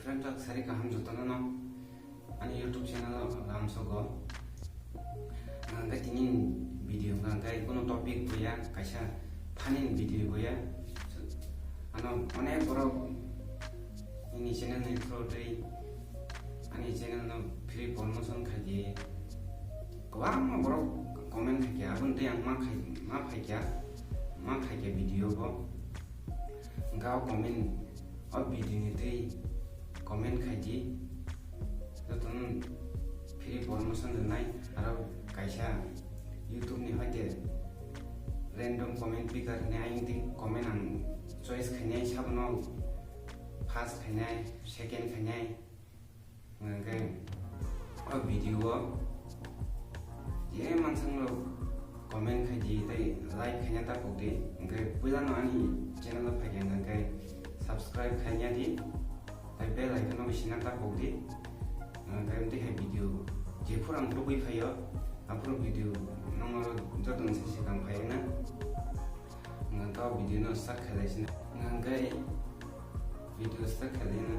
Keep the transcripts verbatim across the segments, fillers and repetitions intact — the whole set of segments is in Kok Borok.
Lamjak sari kaham jotono no ani YouTube channel o lamsogo. Hwnkhe tini video hwnkhe kono topic boya, kaisa funny video boya. Ano onek borok nini channel ni through twi ani channel no free promotion khaidi. Kwbangma borok comment khaikha, aboni twi ang ma khai, ma phaikha, ma khaikha video bo. Hwnkhe o comment, o video ni twi comment khaidi, jotono free promotion rwnai, aro kaisa YouTube ni hoite random comment picker hinwi ayang twi comment ang choice khainai, sabono first khainai, second khainai. Hwnkhe o video o je mansang rok comment khaidi tei like khaina ta pokdi. Hwnkhe puila no ani channel o phaikha hwnkhe subscribe khaina di tei bell icon no bisina ta pokdi. Hwnkhe tei hai video jephuru ang tubui phaio aphuru video nongno joto ni se sikang phaina. Hwnkhe o video no start khailai sina. Hwnkhe video start khailai na.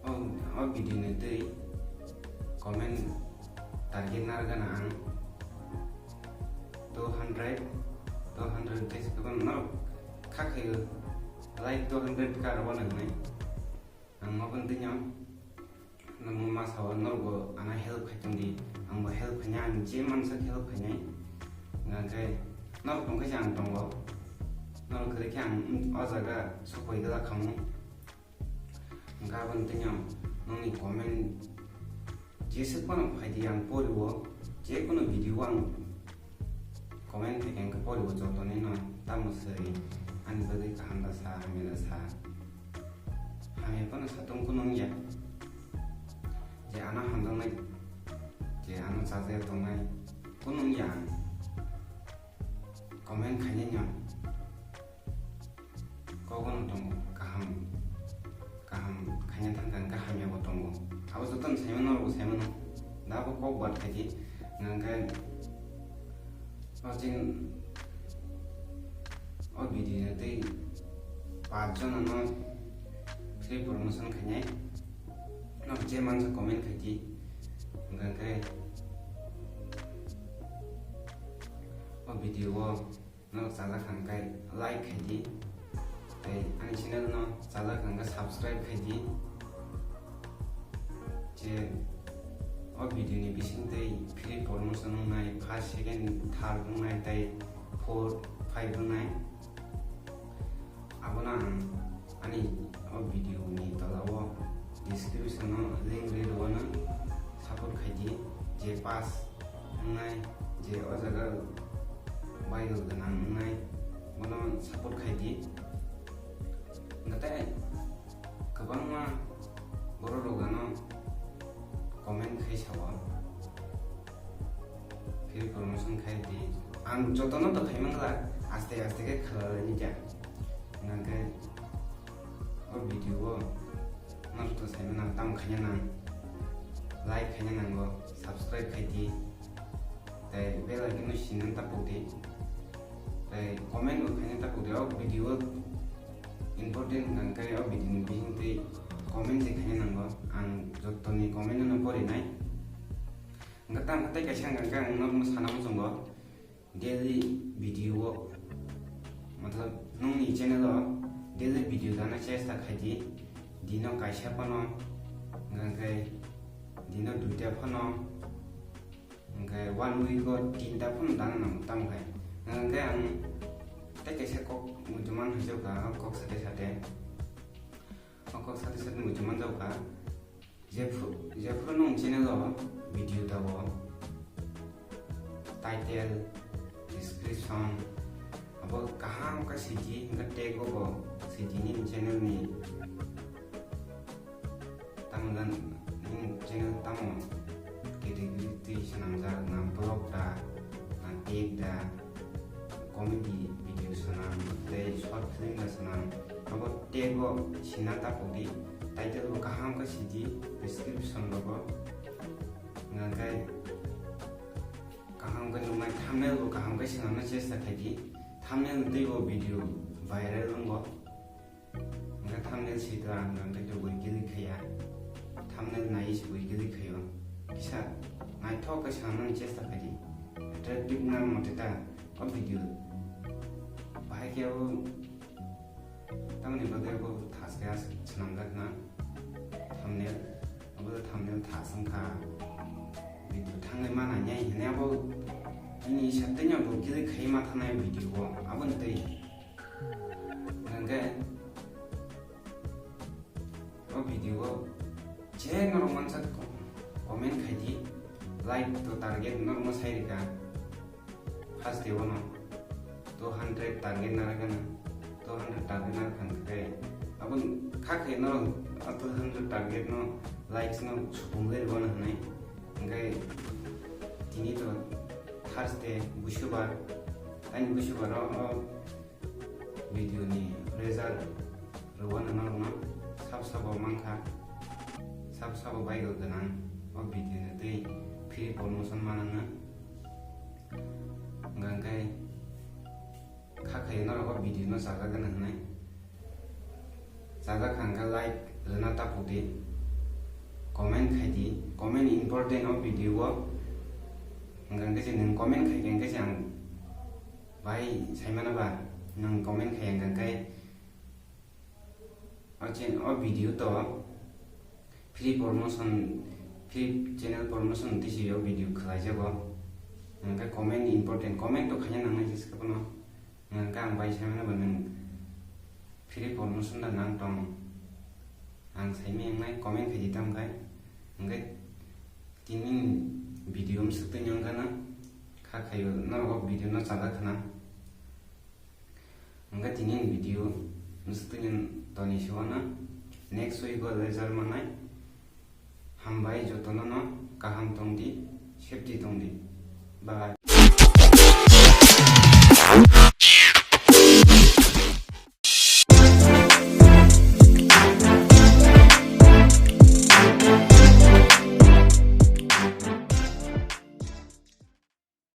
O, o video ni twi comment target narwkgana ang two hundred, two hundred tei se kwbang norok kha khaio, like two hundred ka aro nwngnai. Ang obo twi no nokno ma sao, norokbo ano help khai tongdi, angbo help khainai, ang je mansak help khainai. Hwnkhe norok tongkhe se ang tongo, norok kwrwi khe ang o jaga sokoi glak khamu. Hwnkhe aboni twi no nokni comment jeswk phano phaidi, ang porio, jekunu video o ang comment phaikha hwnkhe porio, jotonino tamo swi ani bagwi kaham da sa, hamya da sa. Hamya phano satung kunu wngya. Je ano hamjaknai, je ano chajak tongnai, kunu wngya ang. Comment khainai no kogono tongo, kaham, kaham khaina thangkha hwnkhe hamyabo tongo. Abo jotono saimano, norokbo saimano. Da abo kok bat khaidi, hwnkhe o chini o video ni twi paanch jona no free promotion khainai. Norok je mansa comment khaidi, hwnkhe o video o norok chajak kha hwnkhe like khaidi, tei ani channel no chajak kha hwnkhe subscribe khaidi. Je o video ni bisingtwi free promotion wngnai, first, second, third wngnai tei four, five wngnai. Abono ang ani o video ni tola o description o link ri rwano support khaidi, je pass wngnai, je o jaga viral gwnang wngnai, bono support khaidi. Hwnkhe kwbangma borok rok ano comment khai sao. Free promotion khai di. Ang jotono to khai mangla, aste aste khe khlai ni kya. Hwnkhe o video o norok to sai mano, tam khaina nang, like khaina nango, subscribe khai di. Tei bell icon no sinan ta pok di. Tei comment bo khaina ta pok di. O video important hwnkhe o video ni bising twi comment se khaina nango. Ang jotoni comment no pori nai. Hwnkhe tamo tei kaisa hwnkhe ang norokno sana muchungo daily video o, matlab, nungni channel o daily video dana chesta khaidi, dino kaisa phano, hwnkhe dino duita phano, hwnkhe one week o tinta phano dana nango tamo khe. Hwnkhe ang tei kaisa kok muchungma hwnjokha, kok sate sate, o kok sate sate muchungma jokha. Jephu-, jephuru nwng channel o video tabao, title, description abo kaham khe sidi, hwnkhe tag o bo sidi nini channel ni. Tamo jan nini channel tamo category twi swnamjak, na vlog da, na tech da, comedy video swnam tei short film da swnam. Abo tag o sina ta pok di, title bo kaham khe sidi, description rogo. Hwnkhe kaham khe nuknai, thumbnail bo kaham khe swnamna chesta khaidi. Thumbnail twi bo video viral wngbo. Hwnkhe Thumbnail si to ang hwnkhe bo click khaiya. Thumbnail nai si bo click khaio. Kisa naithok khe sanani chesta khaidi. Attractive na mote ta o video. Bahai khe abo tamni bagwi abo thaske swnamjak na thumbnail. Abo thumbnail thas wngkha. Video thanglai mana nyai hwnwi abo nini satenya bo click khai ma thanai video o. Aboni twi. Hwnkhe o video o je norok mansa comment khai di, like to target norok no sai rika. First day o no two hundred target narwkha na, two hundred target narwkha hwnkhe aboni kha khe norok two hundred target no likes no supung wi rwna hwnwi. Hwnkhe tini to Thursday, Busubar, ani Busubar o, o video ni result rwna norokno sab sabo mankha, sab sabo baigo gwnang o video ni twi free promotion manango. Hwnkhe kha khayo norok o video no chajak gana hwnwi. Chajak kha hwnkhe like rwna ta pudi, comment khai di, comment important o video o. Hwnkhe se nwng comment khai khe hwnkhe se ang Bai, saimano ba, nwng comment khai hwnkhe o chen-, o video to free promotion, free channel promotion tisi o video khlaijago. Hwnkhe comment important, comment to khaina nangnai jesa phano. Hwnkhe ang bai saimano ba nwng free promotion da nang tong. Ang saimai wngnai comment khai di tam khai. Hwnkhe tini video mwswk twi nang gana kha khayo norok o video no chajak khna. Hwnkhe tini video mwswk twi toni se uanw. Next week o result manai. Hambai jotono no kaham tong di, safety tong di. Bye.